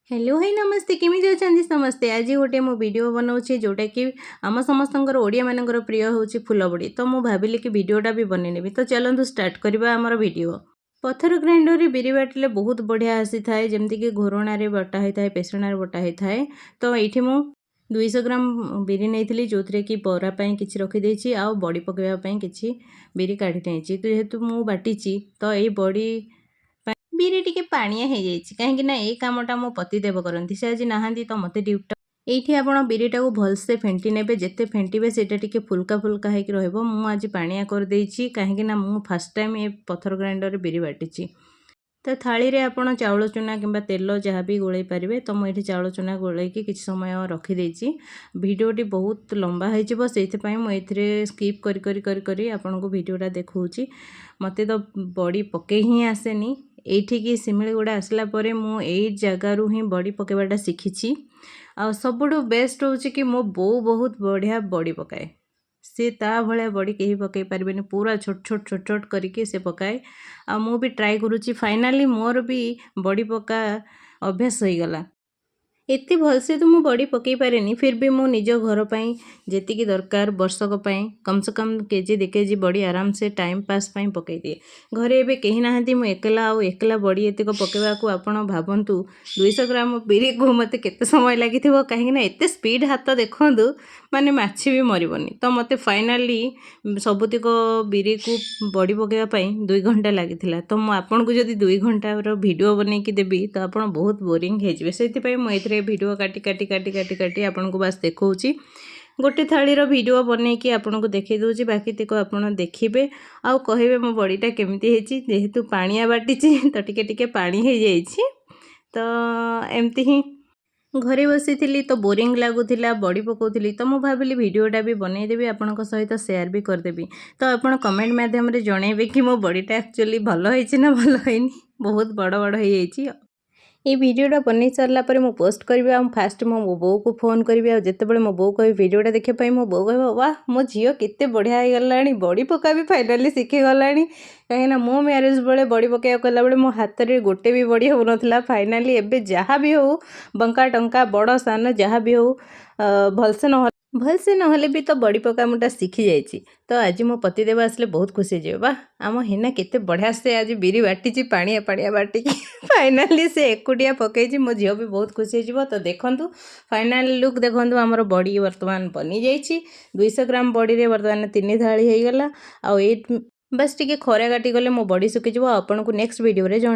Hello high, ନମସ୍ତେ। କେମିତି ଅଛନ୍ତି ସମସ୍ତେ? ଆଜି ଗୋଟେ ମୁଁ ଭିଡ଼ିଓ ବନାଉଛି, ଯେଉଁଟାକି ଆମ ସମସ୍ତଙ୍କର, ଓଡ଼ିଆମାନଙ୍କର ପ୍ରିୟ ହେଉଛି ଫୁଲ ବଡ଼ି। ତ ମୁଁ ଭାବିଲି କି ଭିଡ଼ିଓଟା ବି ବନେଇ ନେବି। ତ ଚାଲନ୍ତୁ, ଷ୍ଟାର୍ଟ କରିବା ଆମର ଭିଡ଼ିଓ। ପଥର ଗ୍ରାଇଣ୍ଡରରେ ବିରି ବାଟିଲେ ବହୁତ ବଢ଼ିଆ ଆସିଥାଏ, ଯେମିତିକି ଘୋରଣାରେ ବଟା ହେଇଥାଏ, ପେସଣାରେ ବଟା ହେଇଥାଏ। ତ ଏଇଠି ମୁଁ 200 ଗ୍ରାମ ବିରି ନେଇଥିଲି, ଯେଉଁଥିରେ କି ବରା ପାଇଁ କିଛି ରଖିଦେଇଛି ଆଉ ବଡ଼ି ପକାଇବା ପାଇଁ କିଛି ବିରି କାଢ଼ି ନେଇଛି। ତ ଯେହେତୁ ମୁଁ ବାଟିଛି, ତ ଏଇ ବଡ଼ି ବିରି ଟିକେ ପାଣିଆ ହେଇଯାଇଛି, କାହିଁକି ନା ଏଇ କାମଟା ମୋ ପତିଦେବ କରନ୍ତି। ସେ ଆଜି ନାହାନ୍ତି, ତ ମୋତେ ଡ୍ୟୁଟି। ଏଇଠି ଆପଣ ବିରିଟାକୁ ଭଲସେ ଫେଣ୍ଟି ନେବେ। ଯେତେ ଫେଣ୍ଟିବେ, ସେଇଟା ଟିକେ ଫୁଲକା ଫୁଲକା ହେଇକି ରହିବ। ମୁଁ ଆଜି ପାଣିଆ କରିଦେଇଛି, କାହିଁକି ନା ମୁଁ ଫାର୍ଷ୍ଟ ଟାଇମ୍ ଏ ପଥର ଗ୍ରାଇଣ୍ଡରରେ ବିରି ବାଟିଛି। ତ ଥାଳିରେ ଆପଣ ଚାଉଳ ଚୁନା କିମ୍ବା ତେଲ ଯାହା ବି ଗୋଳେଇ ପାରିବେ। ତ ମୁଁ ଏଇଠି ଚାଉଳ ଚୁନା ଗୋଳେଇକି କିଛି ସମୟ ରଖିଦେଇଛି। ଭିଡ଼ିଓଟି ବହୁତ ଲମ୍ବା ହେଇଯିବ, ସେଇଥିପାଇଁ ମୁଁ ଏଥିରେ ସ୍କିପ୍ କରି କରି କରି କରି ଆପଣଙ୍କୁ ଭିଡ଼ିଓଟା ଦେଖାଉଛି। ମୋତେ ତ ବଡ଼ି ପକେଇ ହିଁ ଆସେନି। ଏଇଠିକି ଶିମିଳିଗୁଡ଼ା ଆସିଲା ପରେ ମୁଁ ଏଇ ଜାଗାରୁ ହିଁ ବଡ଼ି ପକାଇବାଟା ଶିଖିଛି। ଆଉ ସବୁଠୁ ବେଷ୍ଟ ହେଉଛି କି ମୋ ବୋଉ ବହୁତ ବଢ଼ିଆ ବଡ଼ି ପକାଏ। ସେ ତା ଭଳିଆ ବଡ଼ି କେହି ପକାଇ ପାରିବେନି। ପୁରା ଛୋଟ ଛୋଟ ଛୋଟ ଛୋଟ କରିକି ସେ ପକାଏ ଆଉ ମୁଁ ବି ଟ୍ରାଏ କରୁଛି। ଫାଇନାଲି ମୋର ବି ବଡ଼ି ପକା ଅଭ୍ୟାସ ହୋଇଗଲା। ଏତେ ଭଲସେ ତ ମୁଁ ବଡ଼ି ପକାଇ ପାରେନି, ଫିର୍ ବି ମୁଁ ନିଜ ଘର ପାଇଁ ଯେତିକି ଦରକାର, ବର୍ଷକ ପାଇଁ କମ୍ ସେ କମ୍ କେଜି 2 କେଜି ବଡ଼ି ଆରାମସେ ଟାଇମ୍ ପାସ୍ ପାଇଁ ପକାଇ ଦିଏ। ଘରେ ଏବେ କେହି ନାହାନ୍ତି, ମୁଁ ଏକଲା। ଆଉ ଏକଲା ବଡ଼ି ଏତିକ ପକାଇବାକୁ ଆପଣ ଭାବନ୍ତୁ, 200 ଗ୍ରାମ ବିରିକୁ ମୋତେ କେତେ ସମୟ ଲାଗିଥିବ? କାହିଁକିନା ଏତେ ସ୍ପିଡ଼ ହାତ, ଦେଖନ୍ତୁ, ମାନେ ମାଛି ବି ମରିବନି। ତ ମୋତେ ଫାଇନାଲି ସବୁତିକ ବିରିକୁ ବଡ଼ି ପକାଇବା ପାଇଁ 2 ଘଣ୍ଟା ଲାଗିଥିଲା। ତ ମୁଁ ଆପଣଙ୍କୁ ଯଦି 2 ଘଣ୍ଟାର ଭିଡ଼ିଓ ବନେଇକି ଦେବି, ତ ଆପଣ ବହୁତ ବୋରିଂ ହେଇଯିବେ। ସେଥିପାଇଁ ମୁଁ ଏଥିରେ ଭିଡ଼ିଓ କାଟି କାଟି କାଟି କାଟି କାଟି ଆପଣଙ୍କୁ ବାସ୍ ଦେଖାଉଛି। ଗୋଟେ ଥାଳିର ଭିଡ଼ିଓ ବନେଇକି ଆପଣଙ୍କୁ ଦେଖାଇ ଦେଉଛି। ବାକି ତିକ ଆପଣ ଦେଖିବେ ଆଉ କହିବେ ମୋ ବଡ଼ିଟା କେମିତି ହେଇଛି। ଯେହେତୁ ପାଣିଆ ବାଟିଛି, ତ ଟିକେ ଟିକେ ପାଣି ହେଇଯାଇଛି। ତ ଏମିତି ହିଁ ଘରେ ବସିଥିଲି, ତ ବୋରିଂ ଲାଗୁଥିଲା, ବଡ଼ି ପକାଉଥିଲି, ତ ମୁଁ ଭାବିଲି ଭିଡ଼ିଓଟା ବି ବନେଇଦେବି, ଆପଣଙ୍କ ସହିତ ସେୟାର ବି କରିଦେବି। ତ ଆପଣ କମେଣ୍ଟ ମାଧ୍ୟମରେ ଜଣେଇବେ କି ମୋ ବଡ଼ିଟା ଆକ୍ଚୁଆଲି ଭଲ ହେଇଛି ନା ଭଲ ହେଇନି। ବହୁତ ବଡ଼ ବଡ଼ ହେଇଯାଇଛି। ଏଇ ଭିଡ଼ିଓଟା ବନେଇ ସାରିଲା ପରେ ମୁଁ ପୋଷ୍ଟ କରିବି ଆଉ ଫାଷ୍ଟ ମୁଁ ମୋ ବୋଉକୁ ଫୋନ୍ କରିବି। ଆଉ ଯେତେବେଳେ ମୋ ବୋଉ କହିବି ଭିଡ଼ିଓଟା ଦେଖିବା ପାଇଁ, ମୋ ବୋଉ କହିବ, "ୱାହ, ମୋ ଝିଅ କେତେ ବଢ଼ିଆ ହେଇଗଲାଣି, ବଡ଼ି ପକା ବି ଫାଇନାଲି ଶିଖିଗଲାଣି।" କାହିଁକିନା ମୋ ମ୍ୟାରେଜ୍ ବେଳେ ବଡ଼ି ପକାଇବାକୁ ଗଲାବେଳେ ମୋ ହାତରେ ଗୋଟେ ବି ବଡ଼ି ହେଉନଥିଲା। ଫାଇନାଲି ଏବେ ଯାହା ବି ହେଉ, ବଙ୍କା ଟଙ୍କା, ବଡ଼ ସାନ ଯାହା ବି ହେଉ, ଭଲସେ ନହେଲେ ବି ତ ବଡ଼ି ପକା ମୁଟା ଶିଖିଯାଇଛି। ତ ଆଜି ମୋ ପତିଦେବ ଆସିଲେ ବହୁତ ଖୁସି ହେଇଯିବେ, "ବାଃ, ଆମ ହିନା କେତେ ବଢ଼ିଆ ସେ ଆଜି ବିରି ବାଟିଛି, ପାଣିଆ ପାଣିଆ ବାଟିକି ଫାଇନାଲି ସେ ଏକୁଟିଆ ପକେଇଛି।" ମୋ ଝିଅ ବି ବହୁତ ଖୁସି ହେଇଯିବ। ତ ଦେଖନ୍ତୁ, ଫାଇନାଲ ଲୁକ୍ ଦେଖନ୍ତୁ, ଆମର ବଡ଼ି ବର୍ତ୍ତମାନ ବନିଯାଇଛି। 200 ଗ୍ରାମ ବଡ଼ିରେ ବର୍ତ୍ତମାନ ତିନି ଥାଳି ହେଇଗଲା। ଆଉ ଏଇ ବାସ୍ ଟିକେ ଖରା କାଟିଗଲେ ମୋ ବଡ଼ି ଶୁଖିଯିବ। ଆଉ ଆପଣଙ୍କୁ ନେକ୍ସଟ ଭିଡ଼ିଓରେ ଜଣେଇ